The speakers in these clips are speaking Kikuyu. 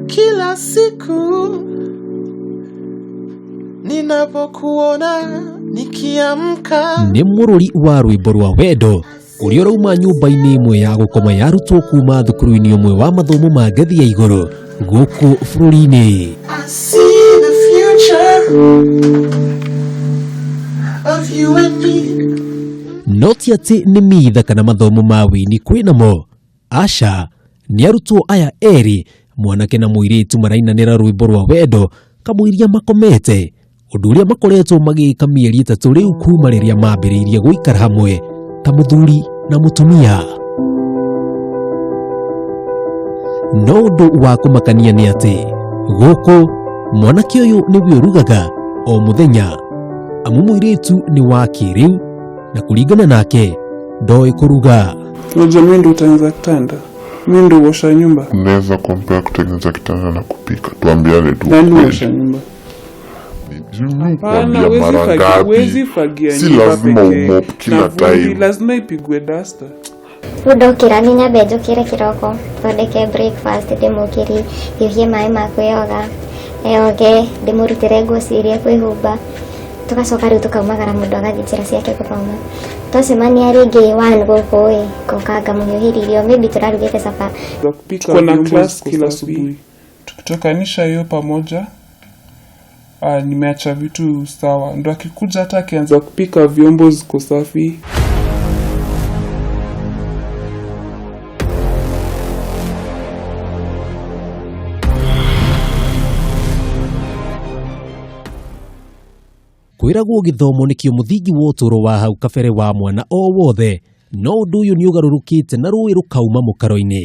Kila siku ninapokuona nikiamka. Nĩ mũrũri wa rwĩmbo rwa wendo ũrĩa ũrauma nyũmba-inĩ ĩmwe ya gũkoma ya arutwo kuma thukuru-inĩ ũmwe wa mathomo ma ngathi ya igũrũ gũkũ bũrũri-inĩ. I see the future of you and me. No ti atĩ nĩ mitha kana mathomo ma wĩini kwĩnamo, aca, nĩ arutwo aya erĩ mwanake na mũirĩtu marainanĩra rwĩmbo rwa wendo kamũiria makomete, ũndũ ũrĩa makoretwo magĩka mĩeri 3 rĩu kuma rĩrĩa mambĩrĩirie gũikara hamwe ta mũthuri na mũtumia. No ũndũ wa kũmakania nĩ atĩ gũkũ mwanake ũyũ nĩwe ũrugaga o mũthenya, amu mũirĩtu nĩ wa kĩrĩu na kũringana nake ndoĩ kũruga. Unajua mimi ndo utengeneza kitanda, mimi ndo uosha nyumba. Unaweza compare kutengeneza kitanda na kupika, tuambiane tu Nani ukweli. uosha nyumba? Sijui Hapana, kuambia mara ngapi. huwezi fagia Si nyumba lazima pekee. umop kila Na vumbi, time. lazima ipigwe duster. Ndokĩra nĩ nyambe njũkĩre kĩroko thondeke breakfast, ndĩmũkĩrie, hiũhie maĩ ma kwĩyoga, eyoge, ndĩmũrutĩre nguo iria kwĩhumba, tũgacoka rĩu tũkaumagara mũndũ agathiĩ njĩra ciake gũthoma. Twacemania rĩngĩ one gũkũ ĩ, ngoka ngamũhiũhĩria irio, maybe tũrarugĩte capa. Za kupika Tuko na vyombo class ziko kila safi. asubuhi. Tukitokanisha hiyo pamoja, nimeacha vitu sawa, ndo akikuja hata akianza kupika vyombo ziko safi. Kwĩragwo gĩthomo nĩkĩo mũthingi wa ũtũũro wa hau kabere wa mwana o wothe, no ũndũ ũyũ nĩ ũgarũrũkĩte na rũĩ rũkauma mũkaro-inĩ.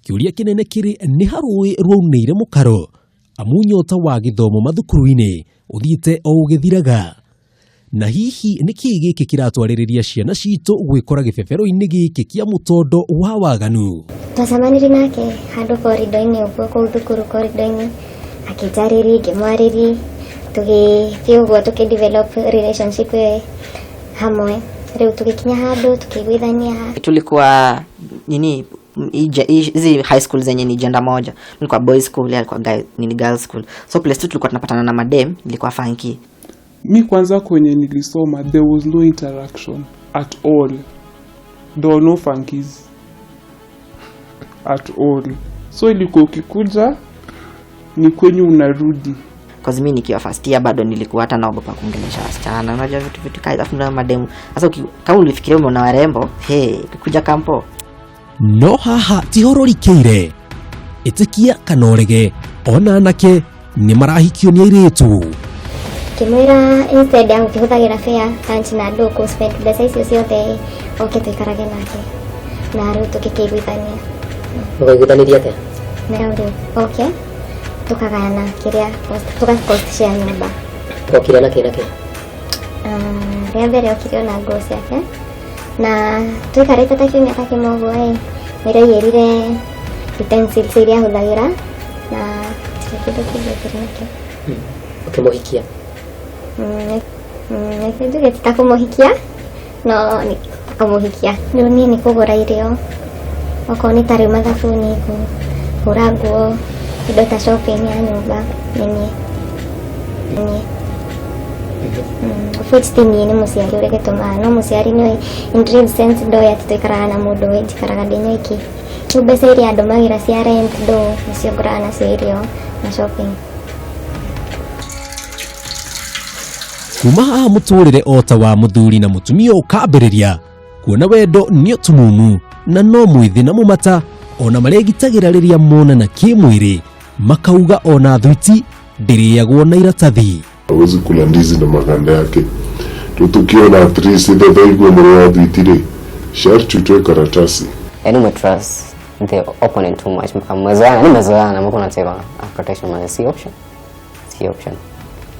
Kĩũria kĩnene kĩrĩ nĩ ha rũĩ rwaunĩire mũkaro, amu nyota wa gĩthomo mathukuru-inĩ ũthiĩte o ũgĩthiraga. Na hihi nĩ kĩĩ gĩkĩ kĩratwarĩrĩria ciana citũ gwĩkora gĩbebero-inĩ gĩkĩ kĩa mũtondo wa waganu? Twacemanirie nake handũ korido-inĩ ũguo, kũu thukuru korido-inĩ, akĩnjarĩria, ngĩmwarĩria, tũgĩthiĩ ũguo tũkĩ develop relationship hamwe. Rĩu tũgĩkinya handũ tukĩiguithania. Tulikuwa nini hizi high school zenye ni gender moja. Nilikuwa boys school, yeye alikuwa guy, nini girls school. So place tu tulikuwa tunapatana na madem, ilikuwa funky. Mi kwanza kwenye nilisoma there was no interaction at all. There were no funkies at all. So ilikuwa ukikuja ni kwenye unarudi. Cause mi nikiwa first year bado nilikuwa hata naogopa kuongelesha wasichana. Unajua vitu kali, alafu ndio mademu. Sasa kama ulifikiria umeona warembo, hey, ukikuja kampo. No haha tihororikeire. Ĩtĩkia kana ũrege, ona anake nĩ marahikio nĩ airĩtu. Ngĩmwĩra instead ya gũkĩhũthagĩra fare lunch na andũ kũ spend mbeca icio ciothe oke tũikarage nake, na rĩu tũgĩkĩiguithania. Mũkaiguithanĩria atĩa? Mera rĩu oke tukagayana kĩrĩa tuga cost cia nyũmba. Okire na kĩ na kĩ? Rĩa mbere okire ona nguo ciake, na tũikarĩte ta kiumia ta kĩmwe ũguo ĩ, nĩraiyĩrire utensils iria ahũthagĩra na gũtirĩ kĩndũ kĩngĩ okire nakĩo. Ũkĩmũhikia? Reke njuge ti ta kũmũhikia, no nĩ ta kũmũhikia. Rĩu niĩ nĩ kũgũra irio, okorwo nĩ ta rĩu mathabuni, kũhũra nguo, indo ta shopping ya nyũmba, nĩ niĩ. Nĩ niĩ. Of which ti niĩ, nĩ mũciari ũrĩa ũgĩtũmaga, no mũciari nĩoĩ in real sense ndoĩ atĩ tũikaraga na mũndũ ũyũ, njikaraga ndĩ nyoiki. Rĩu mbeca iria andũmagĩra cia rent ndũ, nĩcio ngũraga nacio irio na shopping. Kuma haha mũtũrĩre o ta wa mũthuri na mũtumia ũkambĩrĩria kuona wendo nĩ ũtumumu na no mwĩthĩ na mũmata ona marĩgitagĩra rĩrĩa monana kĩmwĩrĩ, makauga ona thwiti ndĩrĩagwo na iratathi. Hawezi kula ndizi na maganda yake. Tukiona at least ile dhaigu mwenye wa thwiti rĩ, sharti utoe karatasi. Yaani ume trust the opponent too much. Mmezoeana, ni mmezoeana, mko unasema, protection man, si option. Si option.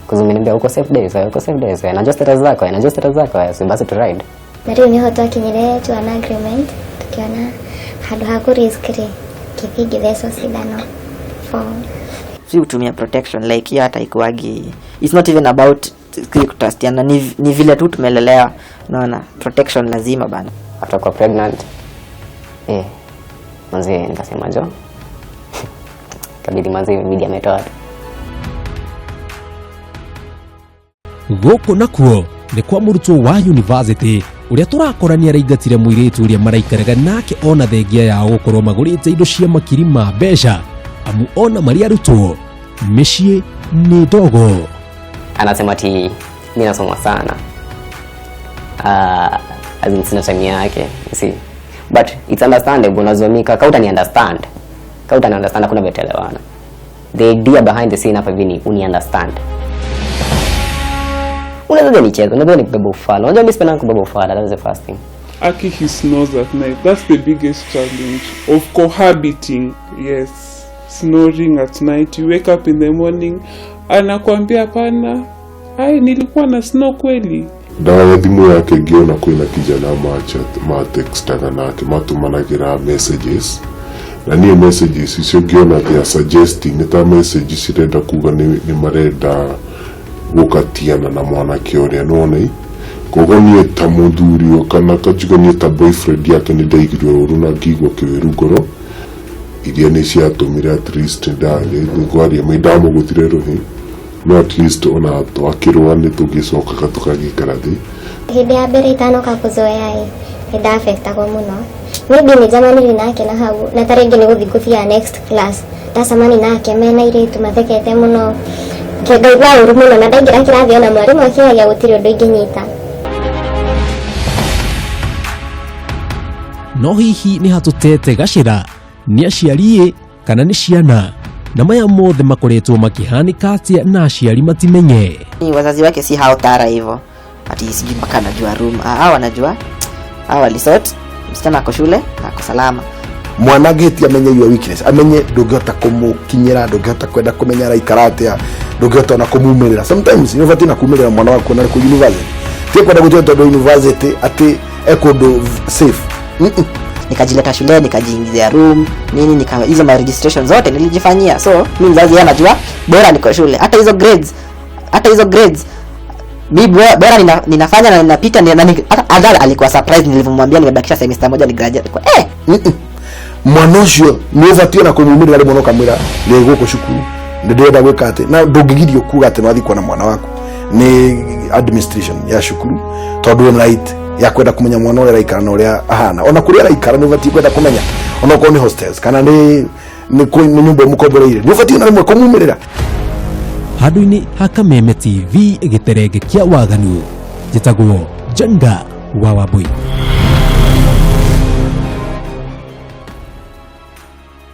Cause umeniambia uko safe days, uko safe days. Najua status zako, najua status zako, so basi tu ride. Na rĩu nĩho twakinyire to an agreement, tukiona handũ ha kũ risk rĩ, ngĩthiĩ ngĩthecwo cindano for Si hutumia protection like hiyo hata ikuagi. It's not even about kutrustiana, ni vile tu tumelelewa. Unaona, protection lazima bana. After kuwa pregnant, manzi nikasema jo. Kabidi manzi imebidi ametoa tu. Gũkũ nakuo nĩ kwa mũrutwo wa university ũrĩa tũrakora nĩ araingatire mũirĩtu ũrĩa maraikaraga nake ona thengia yao gũkorwo magũrĩte indo cia makiri ma mbeca amu ona marĩ arutwo mĩciĩ nĩ ndogo. Anasema ati mi nasoma sana, as in sina time yake, you see, but it's understandable. Unajua mi kaka utani understand, kaka utani understand, hakuna vile tutaelewana. The idea behind the scene hapa hivi ni uni understand. Unaweza nicheza, unaweza nikubeba ufala. Unajua mimi sipenda kubeba ufala, that's the first thing. Aki, he snores at night. That's the biggest challenge of cohabiting. Yes, snoring at night. You wake up in the morning, anakuambia hapana, ai nilikuwa na snow kweli. Ndawa thimu yake ngiona kwina kijana matextaga nake matumanagĩra messages na niĩ messages icio ngĩona they are suggesting nĩ ta message cirenda kuga nĩ marenda gũkatiana na mwanake ũrĩa nĩwona koguo niĩ ta mũthuri kana kanjigo niĩ ta boyfriend yake nĩ ndaigire ũru na ngĩigua kĩwĩru ngoro iria nĩ ciatũmire at least ngwaria nĩ ndamũgũthire rũhĩ no at least ona twakĩrũa nĩ tũgĩcokaga tũkagĩikara thĩ. Hĩndĩ ya mbere itanoka kũzoea ĩ nĩ ndafectagwo mũno, maybe nĩ njamanire nake na hau na ta rĩngĩ nĩ gũthiĩ ngũthiaga next class ndacemani nake mena airĩtu mathekete mũno ngaigua ũru mũno na ndaingĩra kĩrathi ona mwarimũ akĩaria gũtirĩ ũndũ ingĩnyita. No hihi nĩ hatũtete gacĩra nĩ aciari kana nĩ ciana na maya mothe makoretwo makĩhanĩka atĩa na aciari matimenye? Ni wazazi wake si hao tara hivyo ati sijui mpaka anajua room. Hao wanajua, hao walisort msichana ako shule na ako salama. Mwana angĩhĩtia amenye your weakness, amenye ndũngĩhota kũmũkinyĩra, ndũngĩhota kwenda kũmenya araikara atĩa, ndũngĩhota ona kũmumĩrĩra. Sometimes nĩ ũbatiĩ na kumĩrĩra mwana waku ona kũ university, ti kwenda gũtua tondũ university atĩ e kũndũ safe. Nikajileta shule, nikajiingizia room nini, nika hizo my registration zote nilijifanyia. So mimi mzazi yeye anajua bora niko shule, hata hizo grades, hata hizo grades mi bora ninafanya na ninapita. Hata alikuwa surprise nilivyomwambia nimebakisha semester moja ni graduate kwa Mwana ũcio nĩ ũbatiĩ ona kũmumĩrĩra rĩmwe na ũkamwĩra ndĩ gũkũ cukuru nĩ ndĩrenda gwĩka atĩ, na ndũngĩgirio kuga atĩ nĩwathiĩ kuona mwana waku nĩ administration ya cukuru tondũ wĩna right ya kwenda kũmenya mwana ũrĩa araikara na ũrĩa ahana. Ona kũrĩa araikara nĩ ũbatiĩ kwenda kũmenya, ona okorwo nĩ hostels kana nĩ nyũmba ĩmũkomboreire nĩ ũbatiĩ ona rĩmwe kũmumĩrĩra. Handũ-inĩ ha Kameme TV gĩterenge kĩa waganu njĩtagwo Njenga wa Wambui.